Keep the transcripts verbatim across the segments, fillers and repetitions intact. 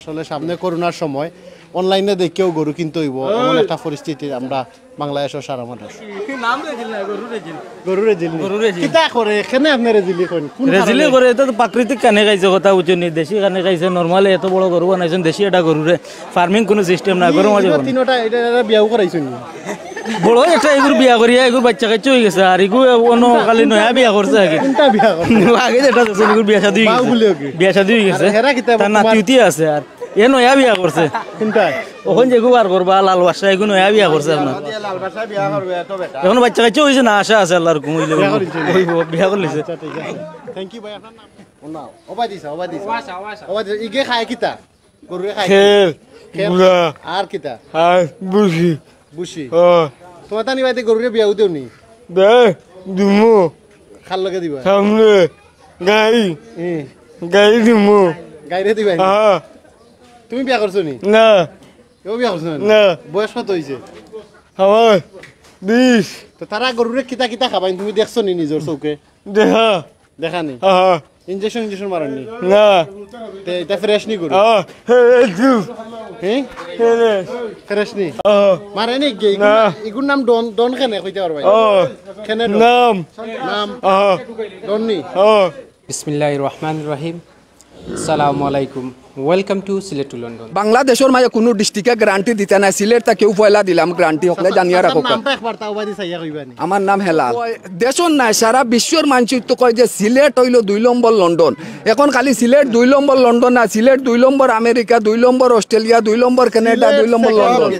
আসলে সামনে করোনার সময় অনলাইনে দেখেও গরু কিনতে হইব, এমন একটা পরিস্থিতি আমরা বাংলাদেশের সারা মানুষ। নাম রেজিল না, গরু রেজিল। গরু রেজিল নি? গরু রেজিল। কিতা করে? কেনে আপনি রেজিলি কইন? কোন রেজিলি কারণে? করে, এটা তো প্রাকৃতিক কানে খাইছে, কথা বুঝছো নি? দেশি কানে খাইছে, নরমালি এত বড় গরু বানাইছেন, দেশি এটা গরুরে, ফার্মিং কোনো সিস্টেম না, গরু মাঝে এগুলো বানাইছে। তিনোটা এটা, এটা বিয়াও করাইছো নি? বড় একটা এগুর বিয়া করিয়া, এগুর বাচ্চা কাচ্চা হয়ে গেছে, আর এগু অন্য খালি নয়া বিয়া করছে আগে। কোনটা বিয়া করছে? আগে যেটা দেখছেন, এগুর বিয়া শাদী হয়ে বাউ গেছে। বলে ওকে। বিয়া শাদী হয়ে গেছে। আর হেরা কিতা তার তোমার নাতি উতি আছে, আর এ নয়া বিয়া করছে। কোনটা? ওখান যেগু বার করবা, লাল বাদশা, এগু নয়া বিয়া করছে আপনার। লাল বাদশা বিয়া করবে, এত বেটা। এখন বাচ্চা কাচ্চা হয়েছে না, আশা আছে আল্লাহর হুকুম হইলে বিয়া হইব। করেছে? হইব, বিয়া করলিছে। আচ্ছা, ঠিক আছে। Thank you ভাই, আপনার নাম? ও না, ওবায়দুল ইসা, ওবায়দুল ইসা। ওবায়দুল ইসা, ওবায়দুল ইসা। ওবায়দুল ইসা, ইগে খায় কিতা? গরুরে খায় কি? খের, খের। গুড়া। আর কিতা? হাঁস, বুসি। বুসি। ও। তোমার তানি বাড়িতে গরুরে বিয়াও দেও নি? দে, দিমু। খার লগে দিবা? সামনে। গাই। এ। গাই দিমু। গাইরে দিবা নি? হ্যাঁ। তুমি বিয়া করছো নি? না। কেউ বিয়া করছো না? না। বয়স কত হইছে? আমার বিশ। তো তারা গরুরে কিতা কিতা খাবাইন তুমি দেখছো নি নিজর চোখে? দেখা। দেখা নি? হ্যাঁ। ইঞ্জেকশন ইঞ্জেকশন মারেন নি? না। তে এটা ফ্রেশ নি গরু? হ্যাঁ, হে, একটু। হ্যাঁ? ফ্রেশ। ফ্রেশ নি? হ্যাঁ। মারে নি গে? ইগুর না। নাম, ইগুর নাম ডন, ডন কেনে কইতে পারবা? ও। কেনে ডন? নাম। নাম? হ্যাঁ। ডন নি? হ্যাঁ। বিসমিল্লাহির রহমানির রহিম। আসসালামু আলাইকুম। Welcome to Sylhet to London. বাংলাদেশর মাঝে কোনো ডিস্ট্রিক্টে গ্যারান্টি দিতা নায়, সিলেট তা কেউ পয়লা দিলাম গ্যারান্টি, হকলে জানিয়া রাখো। নামটা একবার তাও বাদে চাইয়া কইবা নি? আমার নাম হেলাল। দেশর নায়, সারা বিশ্বর মানষে তো কয় যে সিলেট হইল দুই নম্বর লন্ডন। এখন খালি সিলেট দুই নম্বর লন্ডন না, সিলেট দুই নম্বর আমেরিকা, দুই নম্বর অস্ট্রেলিয়া, দুই নম্বর কানাডা, দুই নম্বর লন্ডন।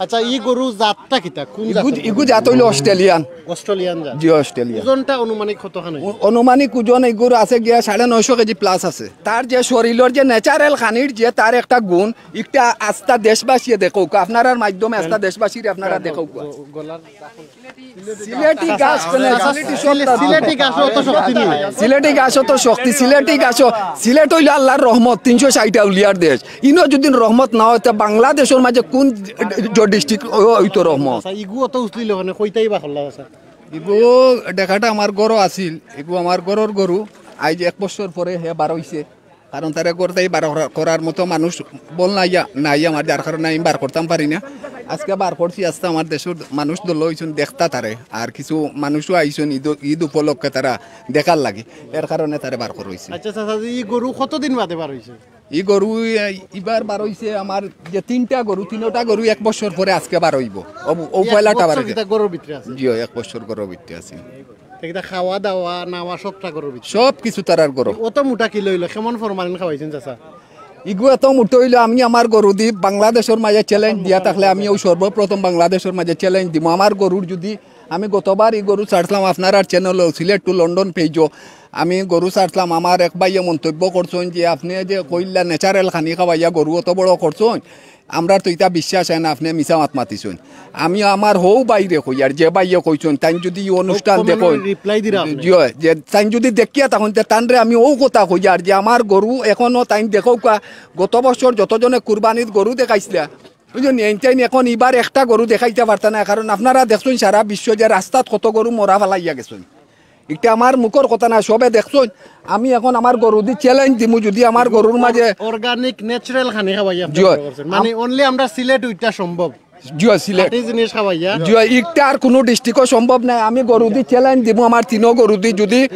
আচ্ছা, ই গরু জাতটা কিতা? কোন জাত? ইগু, ইগু জাত হইল অস্ট্রেলিয়ান। অস্ট্রেলিয়ান জাত। জি, অস্ট্রেলিয়ান। ওজনটা অনুমানিক কতখান হইব? ও-, অনুমানিক ওজন ইগুর আছে গিয়া সাড়ে নয়শো কেজি প্লাস আছে। তার যে শরীরর যে ন্যাচারাল খানির যে তার একটা গুণ, একটা আস্তা দেশবাসী দেখউক, আপনারার মাধ্যমে আস্তা দেশবাসীর আপনারা দেখউক। গ-, গলার সিলেটি গাছ কেনে? সিলেটি সত্তা। সিলেটি গাছও অত শক্তি নেই। সিলেটি গাছও তো শক্তি, সিলেটি গাছও, সিলেট হইল আল্লাহর রহমত, তিনশো ষাট আউলিয়ার দেশ। ইনো যদি রহমত না হয়, তে বাংলাদেশর মাঝে কোন জ-, জ-, ডিস্ট্রিক্ট অইতো রহমত? আচ্ছা, ইগু অত উছলিল কেনে, কইতাই বা করলা, আচ্ছা। ইগু দেখাটা আমার ঘরো আছিল, ইগু আমার ঘরর গরু, আইজ এক বছর পরে হে বার হইছে। কারণ তারে ঘর থাকি বার করা-, করার মতো মানুষ বল নাই, নাই আমার, যার কারণে আমি বার করতাম পারি না। আজকে বার করছি, আজকে আমার দেশর মানুষ দল হইছইন দেখতা তারে, আর কিছু মানুষও আইছইন ঈদ, ঈদ উপলক্ষে তারা দেখার লাগি, এর কারণে তারে বার করা হইছে। আচ্ছা, চাচা, ই গরু কতদিন বাদে বার হইছে? ই গরু, এ, ইবার বার হইছে আমার যে তিনটা গরু, তিনোটা গরু এক বছর পরে আজকে বার হইব। ও, ও এক পয়লাটা বার বছর হইছে। ইটা গরুর ভিতরে আছে? জি, এক বছর গরুর ভিতরে আছে। তে কিতা খাওয়া দাওয়া, নাওয়া সবটা গরুর ভিতরে? সব কিছু তারার গরু। অত মোটা কিলা অইলো, কেমন ফরমালিন খাওয়াইছইন চাচা? ইগু এত মোটা অইলো, আমি আমার গরু দি বাংলাদেশর মাঝে চ্যালেঞ্জ দিয়া থাকলে আমি ও সর্বপ্রথম বাংলাদেশর মাঝে চ্যালেঞ্জ দিমু। আমার গরুর যদি আমি গতবার ই গরু ছাড়ছিলাম আপনারার চ্যানেলো, সিলেট টু লন্ডন পেজও। আমি গরু ছাড়ছিলাম, আমার এক ভাইয়ে মন্তব্য করছইন যে, "আপনে যে কইলা ন্যাচারাল খানি খাওয়াইয়া গরু অত বড় করছইন, আমরার তো ইতা বিশ্বাস হয় না, আপনে মিছা মাত মাতিছইন।" আমি আমার হউ ভাইরে কইয়ার, যে ভাইয়ে কইছইন, তাইন যদি ই অনুষ্ঠান দেখইন, রিপ্লাই দিরা আপনে? জি অয়, যে তাইন যদি দেখিয়া থাকইন, তে তানরে আমি অউ কথা কইয়ার যে আমার গরু এখনো তাইন দেখউক্কা, গত বছর যতজনে কুরবানিত গরু দেখাইছলা, বুঝছইন নি, এইন তাইন এখন ইবার একটা গরু দেখাইতা পারতা না, কারণ আপনারা দেখছইন সারা বিশ্ব যে রাস্তাত কত গরু মরা ফালাইয়া গেছইন। ইটা আমার মুখর কথা না, সবে দেখছইন। আমি এখন আমার গরু দি চ্যালেঞ্জ দিমু, যদি আমার গরুর মাঝে অর্গানিক ন্যাচারাল খানি খাওয়াইয়া আপনি জি অয়। বড় করছেন। মানে অনলি আমরা সিলেট ওইটা সম্ভব। জি অয়, সিলেট। খাঁটি জিনিস খাওয়াইয়া। জি অয়, ইটা আর কুনু ডিস্ট্রিক্টও সম্ভব নায়। আমি গরু দি চ্যালেঞ্জ দিমু, আমার তিনো গরু দি যদি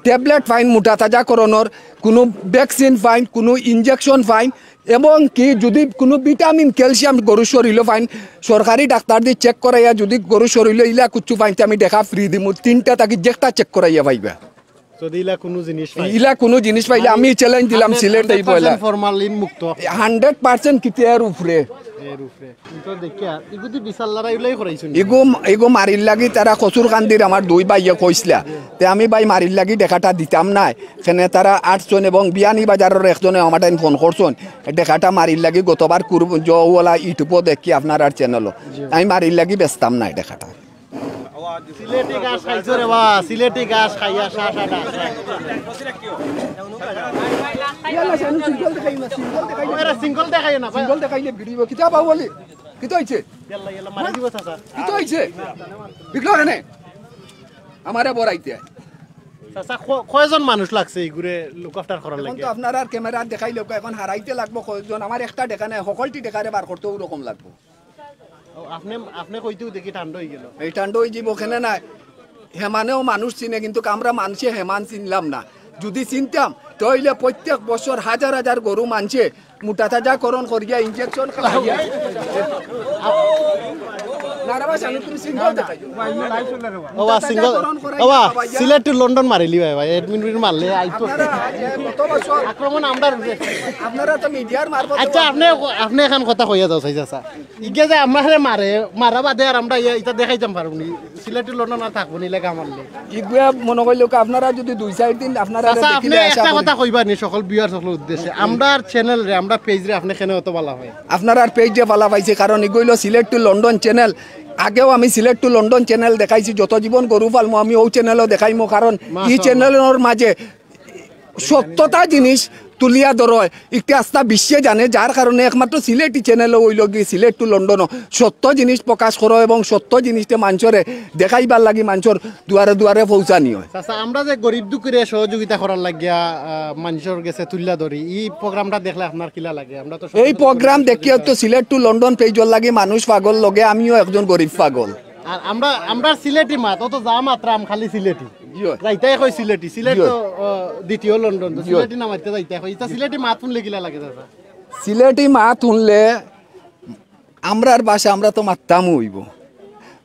ট্যাবলেট পাইন মোটা তাজা করণর, কুনু ভ্যাকসিন পাইন, কুনু ইনজেকশন পাইন, এবং কি যদি কুনু ভিটামিন, ক্যালসিয়াম গরুর শরীলো পাইন, সরকারি ডাক্তার দি চেক করাইয়া যদি গরুর শরীলো ইলা কুচ্ছু পাইন, তে আমি দেখা ফ্রি দিমু। তিনটা থাকি যেটা চেক করাইয়া পাইবা। যদি ইলা কুনু জিনিস পাই? ইলা কুনু জিনিস পাইলে আমি চ্যালেঞ্জ দিলাম, সিলেট এই পয়লা। হান্ড্রেড পার্সেন্ট ফরমালিন মুক্ত। হান্ড্রেড পার্সেন্ট কিতা এর উপরে? এর উপরে। কিন্তু দেখিয়া, ইগু দি বিশাল লড়াই উলাই করাইছইন। ইগু, ইগু মারির লাগি তারা কচুরকান্দির আমার দুই ভাইয়ে কইছলা। তে আমি ভাই মারির লাগি দেখাটা দিতাম নায়। কেনে তারা আটজন এবং বিয়ানীবাজারর একজনে আমার টাইম ফোন করছইন। দেখাটা মারির লাগি গতবার কুরব-, জওয়ালা ইউটিউবও দেখি আপনারার চ্যানেলো। আমি মারির লাগি বেচতাম নায় দেখাটা। সিলেটি ঘাস খাইছো রে বা, সিলেটি ঘাস খাইয়া শা শা ডাক। ইয়াল্লা, শানু, সিঙ্গল দেখাই না, সিঙ্গল দেখাই না। ওরা সিঙ্গল দেখাই না, ভাই। সিঙ্গল দেখাইলে ভিডিও কিতা পাও বলি? কিতা হইছে? ইয়াল্লা, ইয়াল্লা, মারি দিব চাচা। কিতা হইছে? বিকলো কেনে? আমারে বড়াইতে। চাচা, ক-, কয়জন মানুষ লাগছে ইগুরে look after করার লাগি? আপনারার ক্যামেরা দেখাইলে, এখন হারাইতে লাগবো কয়জন? আমার একটা টেকা নাই, হকলটি টেকারে বার করতে ওরকম লাগবো। ও, আপনি, আপনি কইতেউ দেখি ঠান্ডা অই গেল। এই ঠান্ডা অই যাইবো, কেনে না? হেমানেও মানুষ চিনে, কিন্তু আমরা মানষে হেমান চিনলাম না। যদি চিনতাম, তাইলে প্রত্যেক বছর হাজার হাজার গরু মানষে মোটা তাজাকরণ করিয়া ইঞ্জেকশন খাওয়াইয়া। না রে বাবা, শানু, তুমি সিঙ্গেল দেখাইও। ওবা, সিঙ্গেল, ওবা, সিলেট to লন্ডন মারিলি ভাই, ভাই, এডমিন মিন মারলে আইতো। আপনারা, এ, গত বছর আক্রমণ আমরার উপরে। আপনারা তো মিডিয়ার মারফত আচ্ছা, আপনি, আপনি এখন কথা কইয়া যাও, চাই চাচা। ইগে যে আমরারে মারে, মারা বাদে আর আমরা ইয়া, ইটা দেখাইতাম পারবো নি। সিলেট to লন্ডন আর থাকবো নি, লেখা মারলে। ইগুয়ে মনে করলো কি, আপনারা যদি দুই চার দিন আপনারা চাচা, আপনি দেখিলে আশা একটা করি। কথা কইবা নি সকল ভিউয়ার্স সকল উদ্দেশ্যে? আমরার চ্যানেল রে, আমরার পেজ রে, আপনি কেনে অত ভালা হয়? আপনারার পেজে ভালা পাইছে, কারণ ইগু অইলো সিলেট to লন্ডন চ্যানেল। আগেও আমি সিলেট to লন্ডন চ্যানেল দেখাইছি, যত জীবন গরু পালমু আমি অউ চ্যানেলও দেখাইমু, কারণ ই মাশাআল্লাহ। চ্যানেলর মাঝে সত্যতা জিনিস তুলিয়া ধরয়, একটা আস্তা বিশ্বে জানে, যার কারণে একমাত্র সিলেটি চ্যানেলও অইলো গিয়া সিলেট to লন্ডনও সত্য জিনিস প্রকাশ করো এবং সত্য জিনিসটা মানষরে দেখাইবার লাগি মানষর দুয়ারে দুয়ারে পৌঁছানি হয়। চাচা, আমরা যে গরিব দুঃখীরে সহযোগিতা করার লাগিয়া, আহ, মানষর গেছে তুলিয়া ধরি, ই প্রোগ্রামটা দেখলে আপনার কিলা লাগে? আমরা তো এই প্রোগ্রাম দেখিয়া তো সিলেট to লন্ডন পেজর লাগি মানুষ পাগল, লগে আমিও একজন গরিব পাগল। আর আমরা, আমরা সিলেটি মাত, অত যা মাতরাম খালি সিলেটি। জি অয়। যাইতাই কই সিলেটি, সিলেট জি অয়। তো, আহ, দ্বিতীয় লন্ডন, তো জি অয়। সিলেটি না মাততে যাইতাই কই। ইতা সিলেটি মাত শুনলে কিলা লাগে চাচা? সিলেটি মাত শুনলে আমরা আর ভাষা, আমরা তো মাততামও অইবো।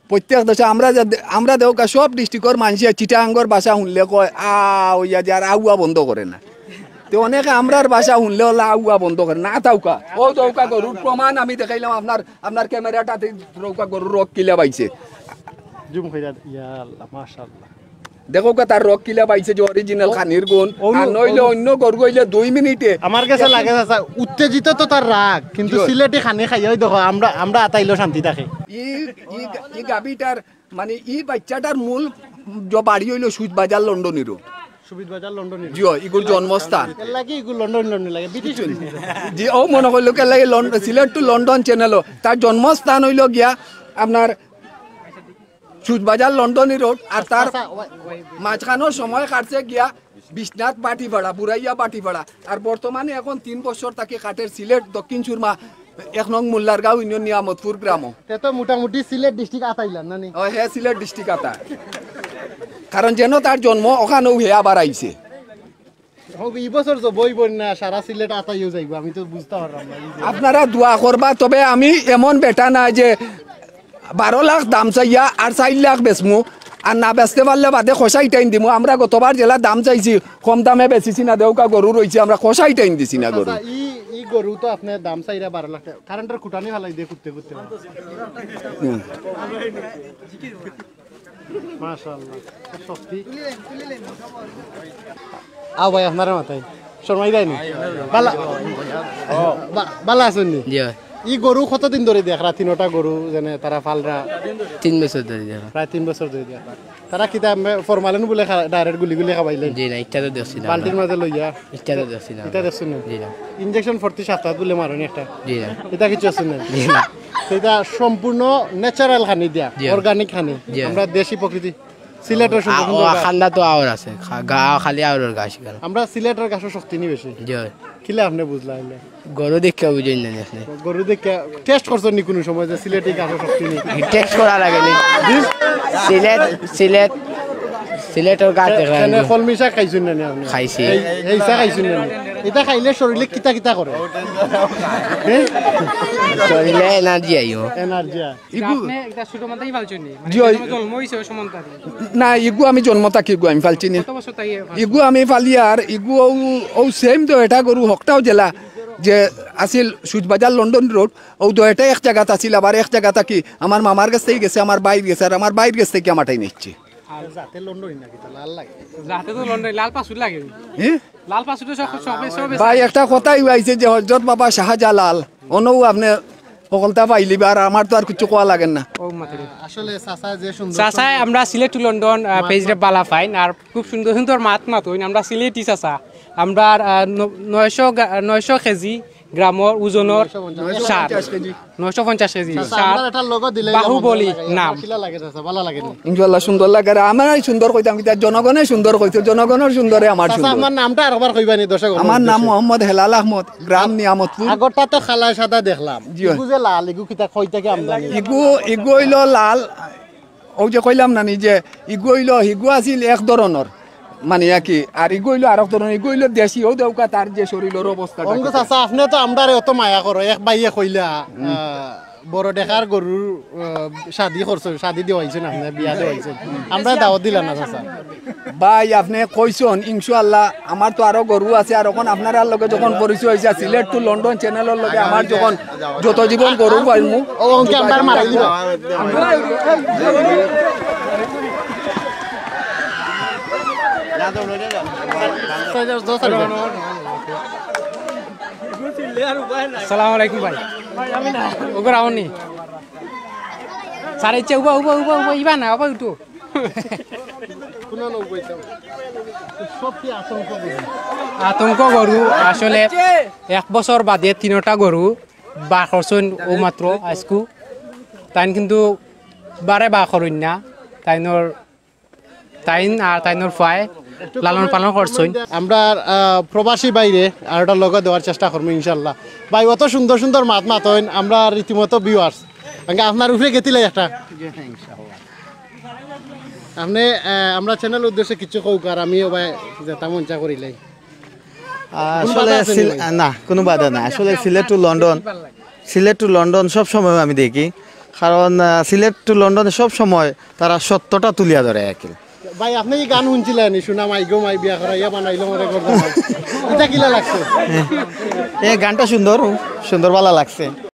প্রত্যেক দেশে আমরা যে, আমরা দেউকা সব ডিস্ট্রিক্টর মানষে চিটাগাঙ্গর ভাষা শুনলে কয়, "আ" অইয়া যে আর আউয়া বন্ধ করে না। তে অনেকে আমরার ভাষা শুনলে অলা আউয়া বন্ধ করে না। তাউকা, ও তাউকা গরুর প্রমাণ আমি দেখাইলাম আপনার, আপনার ক্যামেরাটাতে। তাউকা গরুর রগ কিলা পাইছে। জুম কইরা, ইয়া আল্লাহ, মাশাআল্লাহ। দেখউকা তার রগ কিলা পাইছে যে অরিজিনাল খানির গুণ। আর নইলে অন্য গরু অইলে দুই মিনিটে। আমার গেছে লাগে চাচা, উত্তেজিত তো তার রাগ, কিন্তু জি। সিলেটি খানি খাইয়াই দেখো, আমরা, আমরা আতাইলেও শান্তি থাকে। ই, ই, ই গাবিটার, মানে, ই বাচ্চাটার মূল জ-, বাড়ি অইলো সুইচ বাজার লন্ডনী রোড। সুবিধ বাজার লন্ডনী। জি অয়, ইগুর জন্মস্থান। এর লাগি ইগু লন্ডন, লন্ডন লাগে, ব্রিটিশ। জি, ও মনে করলো কে লাগে লন্ডন, সিলেট to লন্ডন চ্যানেলও। তার জন্মস্থান অইলো গিয়া আপনার সুইচ বাজার লন্ডনী রোড, আর তার মাঝখানো সময় কাটছে গিয়া বিশ্বনাথ বাটিপাড়া, বুড়াইয়া বাটিপাড়া। আর বর্তমানে এখন তিন বছর থাকি কাটের সিলেট দক্ষিণ সুরমা এক নং মোল্লারগাঁও ইউনিয়ন নিয়ামতপুর গ্রামও। তে তো মোটামুটি সিলেট ডিস্ট্রিক্ট আতাইলাম না নি? ও, হে সিলেট ডিস্ট্রিক্ট আতা। কারণ যেন তার জন্ম, ওখানেও হে আবার আইছে। হোক, এই বছর তো বই বন্যা, সারা সিলেট আতাইও যাইবো, আমি তো বুঝতে পারলাম না। এই যে আপনারা দোয়া করবা, তবে আমি এমন বেটা না যে বারো লাখ দাম চাইয়া আর চাইর লাখ বেচমু, আর না বেচতে পারলে বাদে খসাই টাইন দিমু। আমরা গতবার যেলা দাম চাইছি, কম দামে বেচিছি না, দেউকা গরু রইছে, আমরা খসাই টাইন দিছি না গরু। আচ্ছা, ই, ই গরু তো আপনি দাম চাইরা বারো লাখ টাকা, কারেন্টের খুঁটানি ফালাই দিয়ে কুত্তে কুত্তে। হুম। মাশাআল্লাহ, সত্যি। আও ভাই, আপনারা মাথায় শরমাই দেয়নি? বালা, বা-, বালা আছেন নি? জি অয়। ই গরু কতদিন ধরি দেখরা? তিনোটা গরু যেনে তারা ফালরা? তিন বছর ধরি দেখরা। প্রায় তিন বছর ধরি দেখরা। তারা কিতা ফরমালিন বুলে ডাইরেক্ট গুলি গুলি খাবাইলে? জি না, ইটা তো দেখছি না। বালতির মাঝে লইয়া? ইটা তো দেখছি না। ইটা দেখছেন না? জি না। ইঞ্জেকশন প্রতি সপ্তাহে বুলে মারো নি একটা? জি না। ইটা কিছু আছে না? জি না। তো ইটা সম্পূর্ণ ন্যাচারাল খানি দিয়া, জি। অর্গানিক খানি। জি। আমরা দেশি প্রকৃতি। সিলেটের আ-, সুন্দর ও সুন্দর গাছ। খান্দা তো আওর আছে, খা-, গা খালি আওরের গাছ এখানে। আমরা সিলেটের গাছও শক্তি নি বেশি। জি অয়। কিলা আপনি বুঝলা এলে? গরু দেখে বুঝেন না আপনি। গরু দেখে টেস্ট করছেন নি কোনো সময় যে সিলেটি গাছও শক্তি নেই? টেস্ট করা লাগে নি। সিলেট, সিলেট, সিলেটের গাছ এখানে। এখানে কলমি শাক খাইছেন না নি আপনি? খাইছি। এই, এই শাক খাইছেন না নি? এটা খাইলে শরীরে কিতা কিতা করে? হ্যাঁ? শরীরে এনার্জি আইব। এনার্জি আয়। ইগু আপনি একটা ছোট মাথায় ফালছেন নি? মানে জি, ওই- যেখানে জন্ম হইছে ওই সমান তারিখ। না, ইগু আমি জন্ম থাকি, ইগু আমি ফালছি নি। কত বছর তাই? ইগু আমি ফালি আর ইগু ও, ও সেম তো এটা গরু হকটাও জেলা যে আছিল সুজবাজার লন্ডন রোড, ও তো এটা এক জায়গাত আছিল, আবার এক জায়গা থাকি আমার মামার গেছ থাকি গেছে, আমার বাইর গেছে, আর আমার বাইর গেছ থাকি আমার টাইম নিচ্ছে। আর যাতে লন্ডনি নাকি তো লাল লাগে। যাতে তো লন্ডন লাল পাসপোর্ট লাগে। হ্যাঁ? লাল পাসপোর্ট সব সব সব ভাই, একটা কথাই আইছে যে হজরত বাবা শাহজালাল, অনও আপনি হকলতা পাইলিবা, আর আমার তো আর কিছু কোয়া লাগে না। ও মাথায়। আসলে চাচা যে সুন্দর চাচায় আমরা সিলেট টু লন্ডন আহ, পেজরে বালা পাইন আর খুব সুন্দর সুন্দর মাত মাত হইন। আমরা সিলেটি চাচা, আমরা আহ, ন- নয়শো গা- নয়শো কেজি গ্রামর ওজনর সার। নয়শো পঞ্চাশ কেজি। চাচা, সার। আপনার এটার logo দিলে বাহুবলী নাম। কিলা লাগে চাচা, ভালা লাগে নি? ইনশাআল্লাহ সুন্দর লাগে। আর আমরা সুন্দর কইতাম, কিতা জনগণে সুন্দর কইতো, জনগণর সুন্দরে আমার চাচা, সুন্দর। আপনার নামটা আরেকবার কইবা নি দর্শক আমার নাম উদ্দেশ্যে? মোহাম্মদ হেলাল আহমদ, গ্রাম নিয়ামতপুর। আগরটা তো কালা সাদা দেখলাম। জি। ইগু যে লাল, ইগু কিতা, কই থাকি আমদানি? ইগু, ইগু অইলো লাল, অউ যে কইলাম না নি যে ইগু অইলো, ইগু আছিল এক ধরনর, মানে আর কি, আর ইগু অইলো আরক ধরনর, ইগু অইলো দেশি, অউ দেউক্কা তার যে শরীলর অবস্থাটা অঙ্গ কিতা। চাচা, আপনে তো আমরারে অত মায়া করো, এক ভাইয়ে কইলা, আহ, বড় ডেকার গরুর, আহ, শাদি করছো, শাদি দেওয়াইছেন আপনে, বিয়া দেওয়াইছেন, আমরা দাওয়াত দিলা না চাচা। ভাই, আপনে কইছন, ইনশাআল্লাহ, আমার তো আরো গরু আছে, আর অখন আপনারার লগে যখন পরিচয় অইছে, সিলেট to লন্ডন channel-র লগে আমার যখন যত জীবন গরু পাইমু, ও অঙ্কে আমরা মারাই দিবা। আসসালামু আলাইকুম ভাই। ওগো রাউনি। স্যার, ইচ্ছা উবা, উবা, উবা, উবা, ইবা না, উবা উঠো। আতঙ্ক গরু, আসলে এক বছর বাদে তিনটা গরু বার করছইন অউ মাত্র আইজকু। তাইন কিন্তু বারে বার করইন না, তাইনর, তাইন আর তাইনর ফুয়ায় লালন পালন করছইন। আমরা, আহ, প্রবাসী ভাইরে আরোটা logo দেওয়ার চেষ্টা করমু ইনশাআল্লাহ। ভাই, অত সুন্দর সুন্দর মাত মাতইন, আমরা রীতিমতো viewers। আগে আপনার উপরে গেতিলাই একটা। জি, ইনশাআল্লাহ। আপনে, আহ, আমরা channel উদ্দেশ্যে কিছু কউক, আর আমিও ভাই যেতা মঞ্চা করিলাই। আহ, কোনো আসলে বাধা আছে নি সিল-, ভাই? না, কোনো বাধা নাই। আসলে Sylhet to London, Sylhet to London সব সময় আমি দেখি, কারণ, আহ, সিলেট to লন্ডনে সব সময় তারা সত্যটা তুলিয়া ধরে আর কি। ভাই, আপনে ই গান হুনছিলা নি? "সোনা মাই গো মাই বিয়া করাইয়া বানাইলো মোরে ঘর জামাই।" ইটা কিলা লাগছে? হ্যাঁ। এ গানটা সুন্দর, সুন্দর, ভালা লাগছে।